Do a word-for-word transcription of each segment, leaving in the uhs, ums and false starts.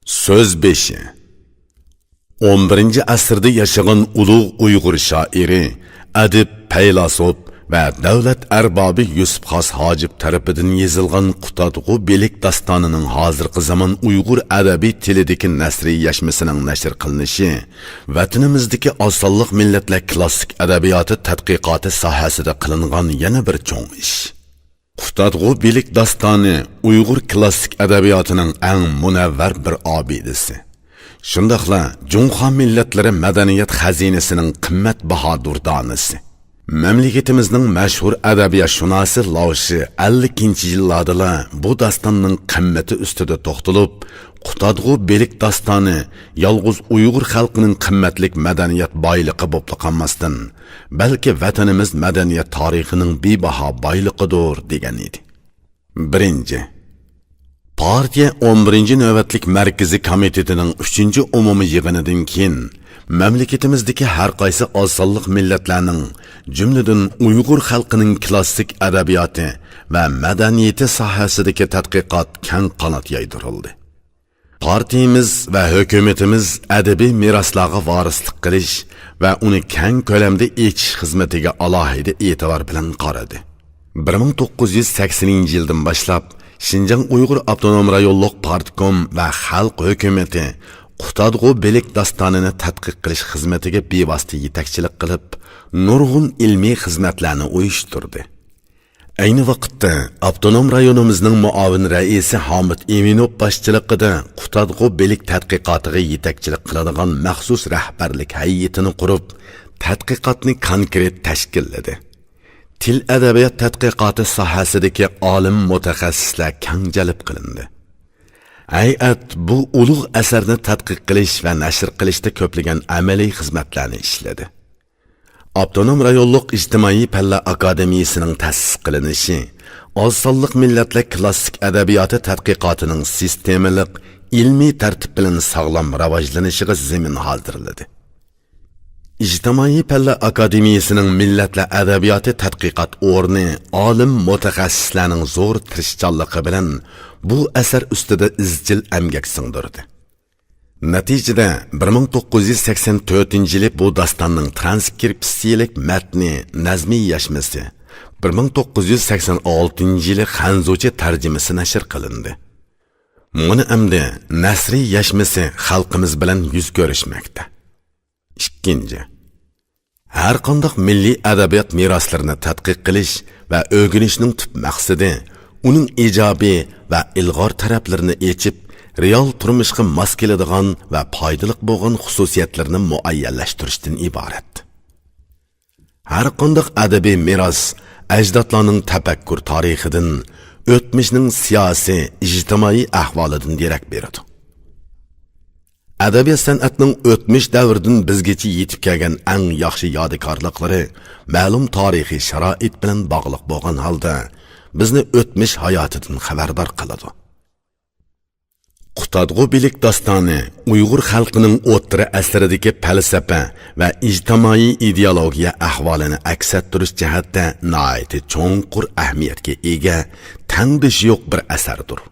سۆز بېشى. ئون بىرىنچى ئەسىردە ياشىغان ئۇلۇغ ئۇيغۇر شائىرى، ئەدىب، پەيلاسوپ ۋە دۆلەت ئەربابى يۈسۈپ خاس ھاجىپ تەرىپىدىن يېزىلغان قۇتادغۇ بېلىك داستانىنىڭ ھازىرقى زامان ئۇيغۇر ئەدەبىي تىلىدىكى نەسرىي يەشمىسىنىڭ نەشر قىلىنىشى ۋەتىنىمىزدىكى ئاز سانلىق مىللەتلەر كلاسسىك ئەدەبىياتى تەتقىقاتى ساھەسىدە قىلىنغان يەنە بىر چوڭ ئىش. قۇتادغۇ بېلىك داستانى ئۇيغۇر كلاسسىك ئەدەبىياتىنىڭ ئەڭ مۇنەۋۋەر بىر ئابىدىسى. شۇنداقلا جۇڭخۇا مىللەتلىرى مەدەنىيەت خەزىنىسىنىڭ قىممەت باھا دۇردانىسى. مەملىكىتىمىزنىڭ مەشھۇر ئەدەبىياتشۇناسى لاۋشى ئەللىكىنچى يىللاردىلا بۇ داستاننىڭ قىممىتى ئۈستىدە توختىلىپ، قۇتادغۇ بېلىك داستانى يالغۇز ئۇيغۇر خەلقىنىڭ قىممەتلىك مەدەنىيەت بايلىقى بولۇپلا قالماستىن، بەلكى ۋەتىنىمىز مەدەنىيەت تارىخىنىڭ بىباھا بايلىقىدۇر، دېگەن ئىدى. بىرىنچى، پارتىيە ئون بىرىنچى نۆۋەتلىك مەركىزىي كومىتېتىنىڭ ئۈچىنچى ئومۇمىي يىغىنىدىن كېيىن، مەملىكىتىمىزدىكى ھەر قايسى ئاز سانلىق مىللەتلەرنىڭ، جۈملىدىن ئۇيغۇر خەلقىنىڭ كلاسسىك ئەدەبىياتى ۋە مەدەنىيىتى ساھەسىدىكى تەتقىقات كەڭ قانات يايدۇرۇلدى. پارتىيىمىز ۋە ھۆكۈمىتىمىز ئەدەبىي مىراسلارغا ۋارىسلىق قىلىش ۋە ئۇنى كەڭ كۆلەمدە ئېچىش خىزمىتىگە ئالاھىدە ئېتىبار بىلەن قارىدى. بىر مىڭ توققۇز يۈز سەكسىنىنچى يىلدىن باشلاپ، شىنجاڭ ئۇيغۇر ئاپتونوم رايونلۇق پارتكوم ۋە خەلق ھۆكۈمىتى قۇتادغۇ بېلىك داستانىنى تەتقىق قىلىش خىزمىتىگە بىۋاسىتە يېتەكچىلىك قىلىپ، نۇرغۇن ئىلمىي خىزمەتلەرنى ئۇيۇشتۇردى. ئەينى ۋاقىتتا ئاپتونوم رايونىمىزنىڭ مۇئاۋىن رەئىسى ھامىت ئىمىنوف باشچىلىقىدا قۇتادغۇ بېلىك تەتقىقاتىغا يېتەكچىلىك قىلىدىغان مەخسۇس رەھبەرلىك ھەيئىتىنى قۇرۇپ، تەتقىقاتنى كونكرېت تەشكىللىدى. تىل ئەدەبىيات تەتقىقاتى ساھەسىدىكى ئالىم مۇتەخەسسىسلەر كەڭ جەلپ قىلىندى. ھەيئەت بۇ ئۇلۇغ ئەسەرنى تەتقىق قىلىش ۋە نەشر قىلىشتا كۆپلىگەن ئەمەلىي خىزمەتلەرنى ئىشلىدى. ئاپتونوم رايونلۇق ئىجتىمائىي پەنلەر ئاكادېمىيىسىنىڭ تەسىس قىلىنىشى ئاز سانلىق مىللەتلەر كلاسسىك ئەدەبىياتى تەتقىقاتىنىڭ سىستېمىلىق، ئىلمىي تەرتىپ بىلەن ساغلام راۋاجلىنىشىغا زېمىن ھازىرلىدى. ئىجتىمائىي پەنلەر ئاكادېمىيىسىنىڭ مىللەتلەر ئەدەبىياتى تەتقىقات ئورنى ئالىم مۇتەخەسسىسلەرنىڭ زور تىرىشچانلىقى بىلەن بۇ ئەسەر ئۈستىدە ئىزچىل ئەمگەك سىڭدۈردى. نەتىجىدە، بىر مىڭ توققۇز يۈز سەكسەن تۆتىنچى يىلى بۇ داستاننىڭ ترانسكرىپسىيەلىك مەتنى، نەزمىي يەشمىسى، بىر مىڭ توققۇز يۈز سەكسەن ئالتىنچى يىلى خەنزۇچە تەرجىمىسى نەشر قىلىندى. مانا ئەمدى نەسرىي يەشمىسى خەلقىمىز بىلەن يۈز كۆرۈشمەكتە. ئىككىنچى، ھەر قانداق مىللىي ئەدەبىيات مىراسلىرىنى تەتقىق قىلىش ۋە ئۆگىنىشنىڭ تۈپ مەقسىتى ئۇنىڭ ئىجابىي ۋە ئىلغار تەرەپلىرىنى ئېچىپ، رېئال تۇرمۇشقا ماس كېلىدىغان ۋە پايدىلىق بولغان خۇسۇسىيەتلىرىنى مۇئەييەنلەشتۈرۈشتىن ئىبارەت. ھەر قانداق ئەدەبىي مىراس ئەجدادلارنىڭ تەپەككۇر تارىخىدىن، ئۆتمۈشنىڭ سىياسىي، ئىجتىمائىي ئەھۋالىدىن دېرەك بېرىدۇ. ئەدەبىيات سەنئەتنىڭ ئۆتمۈش دەۋرىدىن بىزگىچە يېتىپ كەلگەن ئەڭ ياخشى يادىكارلىقلىرى مەلۇم تارىخىي شارائىت بىلەن باغلىق بولغان ھالدا، بىزنى ئۆتمۈش ھاياتىدىن خەۋەردار قىلىدۇ. قۇتادغۇ بېلىك داستانى ئۇيغۇر خەلقىنىڭ ئوتتۇرا ئەسىردىكى پەلسەپە ۋە ئىجتىمائىي ئىدېئولوگىيە ئەھۋالىنى ئەكس ئەتتۈرۈش جەھەتتە ناھايىتى چوڭقۇر ئەھمىيەتكە ئىگە، تەڭدىشى يوق بىر ئەسەردۇر.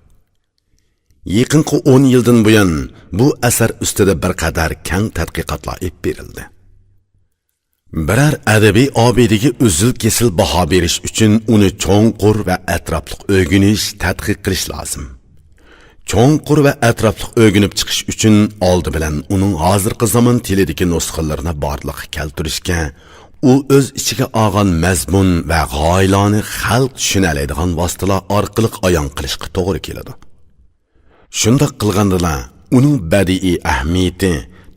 يېقىنقى ئون يىلدىن بۇيان بۇ ئەسەر ئۈستىدە بىر قەدەر كەڭ تەتقىقاتلار ئېلىپ بېرىلدى. بىرەر ئەدەبىي ئابىدىگە ئۈزۈل-كېسىل باھا بېرىش ئۈچۈن ئۇنى چوڭقۇر ۋە ئەتراپلىق ئۆگىنىش، تەتقىق قىلىش لازىم. چوڭقۇر ۋە ئەتراپلىق ئۆگىنىپ چىقىش ئۈچۈن ئالدى بىلەن ئۇنىڭ ھازىرقى زامان تىلىدىكى نۇسخىلىرىنى بارلىققا كەلتۈرۈشكە، ئۇ ئۆز ئىچىگە ئالغان مەزمۇن ۋە غايىلارنى خەلق چۈشىنەلەيدىغان ۋاسىتىلەر ئارقىلىق ئايان قىلىشقا توغرا كېلىدۇ. شۇنداق قىلغاندىلا، ئۇنىڭ بەدىئىي ئەھمىيىتى،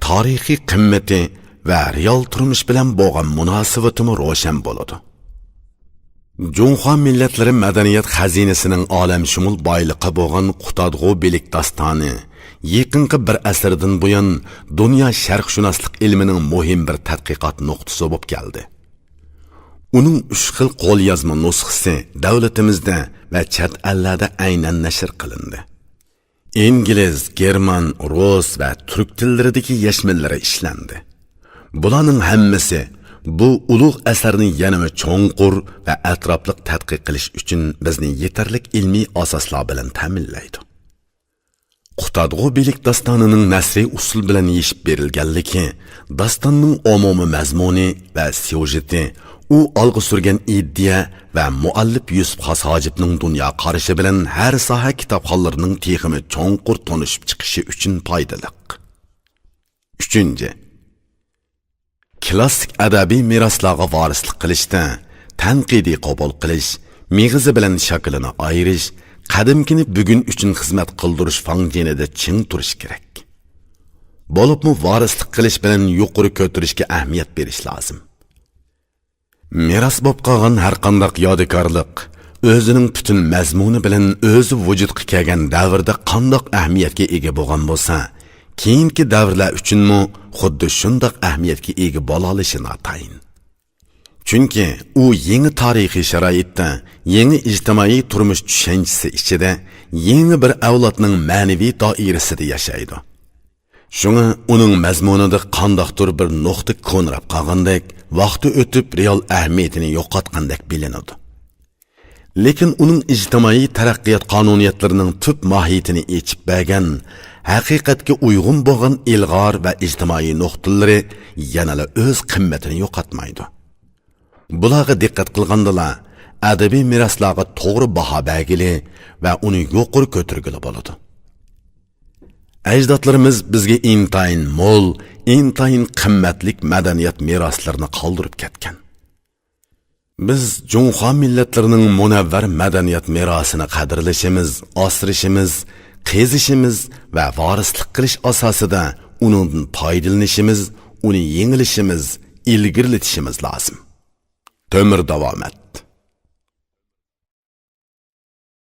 تارىخىي قىممىتى ۋە رېئال تۇرمۇش بىلەن بولغان مۇناسىۋىتىمۇ روشەن بولىدۇ. جۇڭخۇا مىللەتلىرى مەدەنىيەت خەزىنىسىنىڭ ئالەمشۇمۇل بايلىقى بولغان قۇتادغۇ بېلىك داستانى يېقىنقى بىر ئەسىردىن بۇيان دۇنيا شەرقشۇناسلىق ئىلمىنىڭ مۇھىم بىر تەتقىقات نۇقتىسى بولۇپ كەلدى. ئۇنىڭ ئۈچ خىل قوليازما نۇسخىسى دۆلىتىمىزدە ۋە چەت ئەللەردە ئەينەن نەشر قىلىندى. ئىنگلىز، گېرمان، رۇس ۋە تۈرك تىللىرىدىكى يەشمىلىرى ئىشلەندى. بۇلارنىڭ ھەممىسى بۇ ئۇلۇغ ئەسەرنى يەنىمۇ چوڭقۇر ۋە ئەتراپلىق تەتقىق قىلىش ئۈچۈن بىزنى يېتەرلىك ئىلمىي ئاساسلار بىلەن تەمىنلەيدۇ. قۇتادغۇ بېلىك داستانىنىڭ نەسرىي ئۇسۇل بىلەن يېشىپ بېرىلگەنلىكى، داستاننىڭ ئومۇمىي مەزمۇنى ۋە سيۇژېتى، ئۇ ئالغا سۈرگەن ئىدىيە ۋە مۇئەللىپ يۈسۈپ خاس ھاجىپنىڭ دۇنيا قارىشى بىلەن ھەر ساھە كىتابخانلىرىنىڭ تېخىمۇ چوڭقۇر تونۇشۇپ چىقىشى ئۈچۈن پايدىلىق. ئۈچىنچى، كىلاسسىك ئەدەبىي مىراسلارغا ۋارىسلىق قىلىشتا تەنقىدىي قوبۇل قىلىش، مېغىزى بىلەن شاكىلىنى ئايرىش، قەدىمكىنى بۈگۈن ئۈچۈن خىزمەت قىلدۇرۇش فاڭجېنىدا چىڭ تۇرۇش كېرەك. بولۇپمۇ ۋارىسلىق قىلىش بىلەن يۇقىرى كۆتۈرۈشكە ئەھمىيەت بېرىش لازىم. مىراس بولۇپ قالغان ھەرقانداق يادىكارلىق ئۆزىنىڭ پۈتۈن مەزمۇنى بىلەن ئۆزى ۋۇجۇدقا كەلگەن دەۋردە قانداق ئەھمىيەتكە ئىگە بولغان بولسا، كېيىنكى دەۋرلەر ئۈچۈنمۇ خۇددى شۇنداق ئەھمىيەتكە ئىگە بولالىشى ناتايىن. چۈنكى ئۇ يېڭى تارىخىي شارائىتتا، يېڭى ئىجتىمائىي تۇرمۇش چۈشەنچىسى ئىچىدە يېڭى بىر ئەۋلادنىڭ مەنىۋى دائىرىسىدە ياشايدۇ. شۇڭا ئۇنىڭ مەزمۇنىدا قانداقتۇر بىر نۇقتا كونىراپ قالغاندەك، ۋاقتى ئۆتۈپ رېئال ئەھمىيىتىنى يوقاتقاندەك بىلىنىدۇ. لېكىن ئۇنىڭ ئىجتىمائىي تەرەققىيات قانۇنىيەتلىرىنىڭ تۈپ ماھىيىتىنى ئېچىپ بەرگەن، ھەقىقەتكە ئۇيغۇن بولغان ئىلغار ۋە ئىجتىمائىي نۇقتىلىرى يەنىلا ئۆز قىممىتىنى يوقاتمايدۇ. بۇلارغا دىققەت قىلغاندىلا، ئەدەبىي مىراسلارغا توغرا باھا بەرگىلى ۋە ئۇنى يۇقىرى كۆتۈرگىلى بولىدۇ. ئەجدادلىرىمىز بىزگە ئىنتايىن مول، ئىنتايىن قىممەتلىك مەدەنىيەت مىراسلىرىنى قالدۇرۇپ كەتكەن. بىز جۇڭخۇا مىللەتلىرىنىڭ مۇنەۋۋەر مەدەنىيەت مىراسىنى قەدىرلىشىمىز، ئاسرىشىمىز، قېزىشىمىز ۋە ۋارىسلىق قىلىش ئاساسىدا ئۇنىڭدىن پايدىلىنىشىمىز، ئۇنى يېڭىلىشىمىز، ئىلگىرىلىتىشىمىز لازىم. تۆمۈر داۋامەت.